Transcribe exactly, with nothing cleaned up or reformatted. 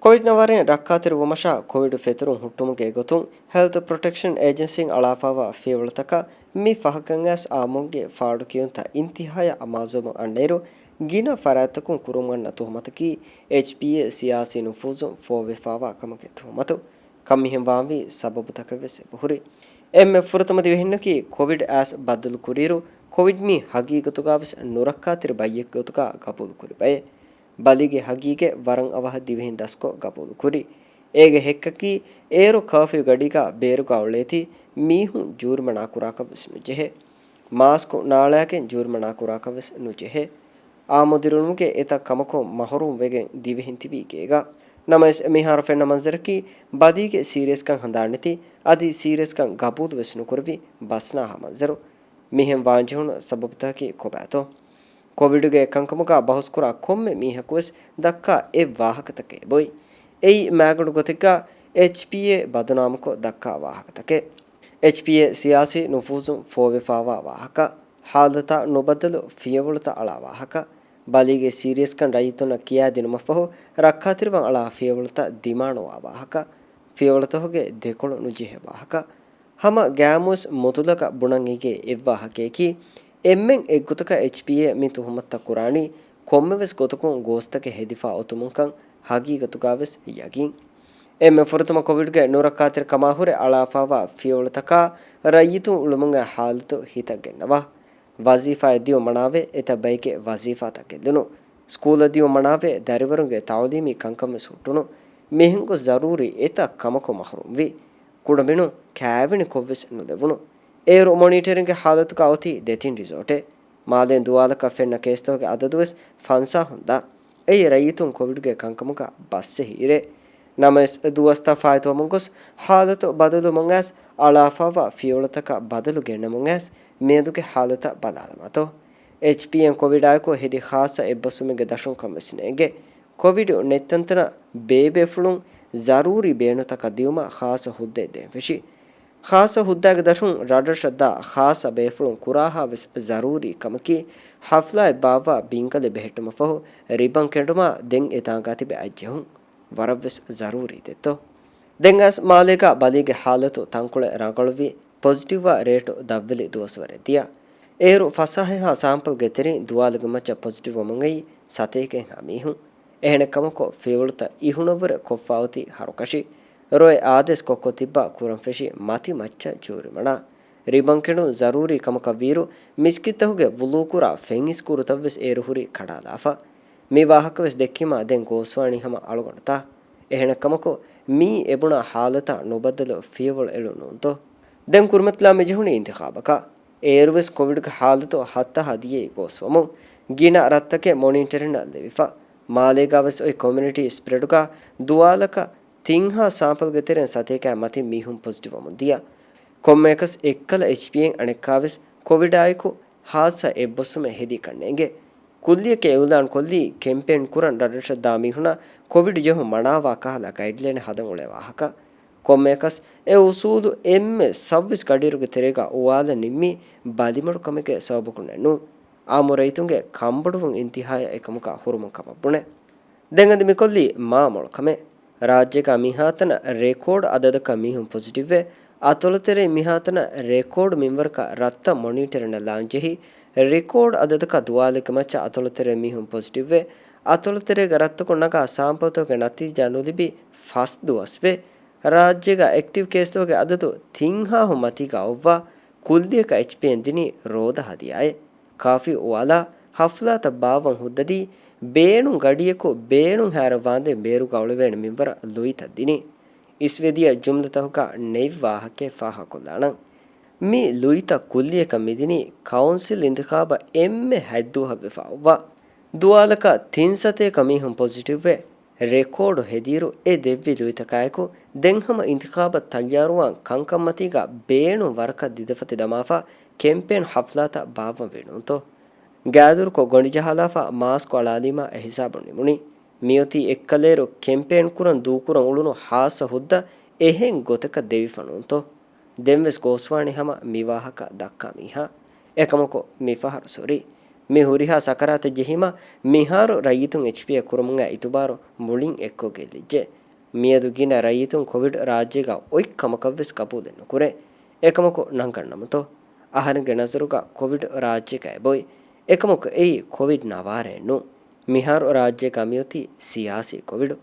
ކޮވިޑް ނަވާރައިން ރައްކާތެރިވުމަށާ ކޮވިޑު ފެތުރުން ހުއްޓުމުގެ ގޮތުން ހެލްތު ޕްރޮޓެކްޝަން އޭޖެންސީން އަޅާފާވާ ފިޔަވަޅުތަކަށް މި ފަހަކަށް އައިސް އާއްމުންގެ ފާޑު ކިޔުންތައް އިންތިހާޔަށް އަމާޒުވަމުން އަންނައިރު، ގިނަ ފަރާތްތަކުން ކުރުން އަންނަ ތުހުމަތަކީ އެޗްޕީއޭ ސިޔާސީ ނުފޫޒުން ފޯވެފާވާ ކަމުގެ ތުހުމަތު. ކަން މިހެން ވާންވީ ސަބަބުތަކެއްވެސް އެބަހުރި. އެންމެ ފުރަތަމަ ދިވެހިންނަކީ ކޮވިޑް އައިސް ބައްދަލު ކުރިއިރު، ކޮވިޑް މީ ހަގީގަތުގަވެސް ނުރައްކާތެރި ބައްޔެއްގެ ގޮތުގަ ގަބޫލު ކުރި ބައެއް. ބަލީގެ ހަގީގަތް ވަރަށް އަވަހަށް ދިވެހިން ދަސްކޮށް ގަބޫލު ކުރި. އޭގެ ހެއްކަކީ، އޭރު ކާފިއު ގަޑީގަ ބޭރުގަ އުޅޭތީ މީހުން ޖޫރިމަނާ ކުރާކަށްވެސް ނުޖެހޭ. މާސްކު ނާޅާގެން ޖޫރިމަނާ ކުރާކަށްވެސް ނުޖެހޭ. އާއްމު ދިރިއުޅުމުގެ އެތައް ކަމަކުން މަހުރޫމް ވެގެން ދިވެހިން ތިބީ ގޭގަ. ނަމަވެސް، މިހާރު ފެންނަ މަންޒަރަކީ ބަލީގެ ސީރިއަސްކަން ހަނދާންނެތި، އަދި ސީރިއަސްކަން ގަބޫލުވެސް ނުކުރެވި ބަސްނާހާ މަންޒަރު. މިހެން ވާންޖެހުނު ސަބަބުތަކަކީ ކޮބާތޯ؟ ކޮވިޑުގެ ކަންކަމުގަ ބަހުސްކުރާ ކޮންމެ މީހަކުވެސް ދައްކާ އެއް ވާހަކަތަކެއް އެބައޮތް. އެއީ މާގަނޑު ގޮތެއްގަ އެޗްޕީއޭ ބަދުނާމުކޮށް ދައްކާ ވާހަކަތަކެއް. އެޗްޕީއޭ ސިޔާސީ ނުފޫޒުން ފޯވެފާވާ ވާހަކަ، ހާލަތާ ނުބައްދަލު ފިޔަވަޅުތައް އަޅާ ވާހަކަ، ބަލީގެ ސީރިއަސްކަން ރައްޔިތުންނަށް ކިޔާދިނުމަށްފަހު ރައްކާތެރިވާން އަޅާ ފިޔަވަޅުތައް ދިމާނުވާ ވާހަކަ، ފިޔަވަޅުތަކުގެ ދެކޮޅު ނުޖެހޭ ވާހަކަ، ހަމަ ގައިމުވެސް މުތުލަކަށް ބުނަން އެނގޭ އެއްވާހަކައަކީ، އެންމެން އެއްގޮތަކަށް އެޗްޕީއޭ މި ތުހުމަތުތައް ކުރާނީ ކޮންމެވެސް ގޮތަކުން ގޯސްތަކެއް ހެދިފާ އޮތުމުންކަން ހަގީގަތުގަވެސް ޔަގީން. އެންމެ ފުރަތަމަ ކޮވިޑްގެ ނުރައްކާތެރިކަމާހުރެ އަޅާފާވާ ފިޔަވަޅުތަކާ ރައްޔިތުން އުޅުމުގެ ހާލަތު ހިތަށް ގެންނަވާ. ވަޒީފާއެއް ދިޔުން މަނާވޭ، އެތައް ބައެކޭ ވަޒީފާތައް ގެއްލުނު. ސްކޫލަށް ދިޔުން މަނާވޭ، ދަރިވަރުންގެ ތައުލީމީ ކަންކަންވެސް ހުއްޓުނު. މިހެން ގޮސް ޒަރޫރީ އެތައް ކަމަކުން މަހުރޫމްވި. ކުޑަމިނުން ކާވެނި ކޮށްވެސް ނުލެވުނު. އޭރު މޮނީޓަރިންގ ހާލަތުގަ އޮތީ ދެތިން ރިސޯޓެއް. މާލޭން ދުވާލަކަށް ފެންނަ ކޭސްތަކުގެ އަދަދުވެސް ފަންސާހުން ދާ. އެއީ ރައްޔިތުން ކޮވިޑްގެ ކަންކަމުގަ ބައްސެހި އިރެއް. ނަމަވެސް، ދުވަސްތައް ފާއިތުވަމުން ގޮސް ހާލަތު ބަދަލުވުމުން އައިސް އަޅާފާވާ ފިޔަވަޅުތަކަށް ބަދަލު ގެންނަމުން އައިސް މިއަދުގެ ހާލަތަށް ބަލާލަމާތޯ. އެޗްޕީއޭން ކޮވިޑާއެކު ހެދި ޚާއްޞަ އެއްބަސްވުމެއްގެ ދަށުން ކަންވެސް ނޭނގެ. ކޮވިޑު ނެތްތަންތަނަށް ބޭބޭފުޅުން ޒަރޫރީ ބޭނުންތަކަށް ދިޔުމަށް ޚާއްޞަ ހުއްދައެއް ދޭން ފެށި. ޚާއްޞަ ހުއްދައިގެ ދަށުން ރަށްރަށަށް ދާ ޚާއްޞަ ބޭފުޅުން ކުރާހާވެސް ޒަރޫރީ ކަމަކީ، ހަފްލާއެއް ބާއްވާ ބިންގަލެއް ބެހެއްޓުމަށްފަހު ރިބަން ކެނޑުމާ ދެން އެތާނގާ ތިބެ އަތްޖެހުން. ވަރަށްވެސް ޒަރޫރީ ދެއްތޯ. ދެން އައިސް މާލޭގަ ބަލީގެ ހާލަތު ތަންކޮޅެއް ރަނގަޅުވި، ޕޮޒިޓިވްވާ ރޭޓު ދަށްވެލި ދުވަސްވަރެއް ދިޔަ. އޭރު ފަސާހައެއްހާ ސާމްޕަލްގެ ތެރެއިން ދުވާލުގެ މައްޗަށް ޕޮޒިޓިވް ވަމުން އައީ ސަތޭކައެއްހާ މީހުން. އެހެނެއްކަމަކު، ފިޔަވަޅުތައް އިހުނަށްވުރެ ކޮށްފާ އޮތީ ހަރުކަށި. ރޮއެ އާދޭސް ކޮށްކޮށް ތިއްބާ ކުރަން ފެށީ މަތި މައްޗަށް ޖޫރިމަނާ. ރިބަން ކެނޑުން ޒަރޫރީ ކަމަކަށް ވީއިރު، މިސްކިތްތަކުގެ ވުޟޫ ކުރާ ފެން އިސްކުރުތައްވެސް އޭރު ހުރީ ކަޑާލާފަ. މި ވާހަކަވެސް ދެއްކީމާ ދެން ގޯސްވާނީ ހަމަ އަޅުގަނޑުތާ. އެހެނެއްކަމަކު، މިއީ އެބުނާ ހާލަތާ ނުބައްދަލު ފިޔަވަޅު އެޅުން ނޫންތޯ. ދެން ކުރިމަތިލާ މިޖެހުނީ އިންތިޚާބަކަށް. އޭރުވެސް ކޮވިޑްގެ ހާލަތު ހައްތަހާ ދިޔައީ ގޯސްވަމުން. ގިނަ ރަށްތަކެއް މޮނީޓަރިންނަށް ލެވިފަ. މާލޭގަވެސް އޮތް ކޮމިއުނިޓީ ސްޕްރެޑުގަ ދުވާލަކަށް ތިންހާ ސާމްޕަލްގެ ތެރެއިން ސަތޭކައާ މަތިން މީހުން ޕޮޒިޓިވް ވަމުން ދިޔަ. ކޮންމެއަކަސް އެއްކަލަ އެޗްޕީއޭން އަނެއްކާވެސް ކޮވިޑާއެކު ހާއްސަ އެއްބަސްވުމެއް ހެދީ ކަންނޭނގެ. ކުއްލިއަކީ އިއުލާން ކޮށްލީ ކެމްޕޭން ކުރަން ރަށްރަށަށް ދާ މީހުނަށް ކޮވިޑް ޖެހުން މަނާވާ ކަހަލަ ގައިޑްލައިނެއް ހަދަން އުޅޭ ވާހަކަ. ކޮންމެއަކަސް އެ އުސޫލު އެންމެ ސައުވީސް ގަޑިއިރުގެ ތެރޭގަ އުވާލަން ނިންމީ ބަލިމަޑުކަމެއްގެ ސަބަބަކުންނެއް ނޫން. އާއްމު ރައްޔިތުންގެ ކަންބޮޑުވުން އިންތިހާޔަށް އެކަމަކާ ހުރުމުން ކަމަށް ބުނެ. ދެން އަދި މިކޮށްލީ މާ މޮޅު ކަމެއް. ރާއްޖޭގަ މިހާތަނަށް ރެކޯޑް އަދަދަކަށް މީހުން ޕޮޒިޓިވްވެ، އަތޮޅުތެރޭ މިހާތަނަށް ރެކޯޑް މިންވަރަކަށް ރަށްތައް މޮނީޓަރިންނަށް ލާން ޖެހި، ރެކޯޑް އަދަދަކަށް ދުވާލެއްގެ މައްޗަށް އަތޮޅުތެރޭ މީހުން ޕޮޒިޓިވްވެ، އަތޮޅުތެރޭގެ ރަށްތަކުން ނަގާ ސާމްޕަލްތަކުގެ ނަތީޖާ ނުލިބި ފަސް ދުވަސްވެ، ރާއްޖޭގަ އެކްޓިވް ކޭސްތަކުގެ އަދަދު ތިންހާހުން މަތީގަ އޮއްވާ، ކުއްލިއަކަށް އެޗްޕީއޭން ދިނީ ރޯދަ ހަދިޔާއެއް. ކާފި އުވާލާ، ހަފްލާތައް ބާއްވަން ހުއްދަދީ، ބޭނުން ގަޑިއަކު ބޭނުން ހާއިރަށް ވާންދެން ބޭރުގަ އުޅެވޭނެ މިންވަރަށް ލުއިތައް ދިނީ. އިސްވެދިޔަ ޖުމްލަތަކުގަ ނެތް ވާހަކައެއް ފާހަގަކޮށްލާނަން. މި ލުއިތައް ކުއްލިއަކަށް މިދިނީ ކައުންސިލް އިންތިޚާބަށް އެންމެ ހަތްދުވަހަށްވެފަ އޮއްވާ. ދުވާލަކަށް ތިން ސަތޭކަ މީހުން ޕޮޒިޓިވްވެ، ރެކޯޑު ހެދިއިރު އެ ދެއްވި ލުއިތަކާއެކު، ދެން ހަމަ އިންތިޚާބަށް ތައްޔާރުވާން ކަންކަންމަތީގަ ބޭނުން ވަރަކަށް ދިދަފަތި ދަމާފަ ކެމްޕޭން ހަފްލާތައް ބާއްވަންވީ ނޫންތޯ؟ ގާދަރުކޮށް ގޮނޑިޖަހާލާފަ މާސްކު އަޅާލީމާ އެހިސާބުން ނިމުނީ. މިއޮތީ އެއްކަލައިރު ކެމްޕޭން ކުރަން ދޫކުރަން އުޅުނު ހާއްސަ ހުއްދަ އެހެން ގޮތަކަށް ދެވިފަ ނޫންތޯ؟ ދެންވެސް ގޯސްވާނީ ހަމަ މިވާހަކަ ދައްކާ މީހާ. އެކަމަކު މިފަހަރު ސޮރީ. މި ހުރިހާ ސަކަރާތެއް ޖެހީމާ، މިހާރު ރައްޔިތުން އެޗްޕީއޭ ކުރުމުގެ އިތުބާރު މުޅިން އެއްކޮށް ގެއްލިއްޖެ. މިއަދު ގިނަ ރައްޔިތުން ކޮވިޑް ރާއްޖޭގަ އޮތް ކަމަކަށްވެސް ގަބޫލެއް ނުކުރޭ. އެކަމަކު ނަންގަންނަމުތޯ؟ އަހަރެންގެ ނަޒަރުގަ ކޮވިޑް ރާއްޖޭގަ އެބައޮތް. އެކަމަކު އެއީ ކޮވިޑް ނަވާރައެއް ނޫން. މިހާރު ރާއްޖޭގަ މިއޮތީ ސިޔާސީ ކޮވިޑު.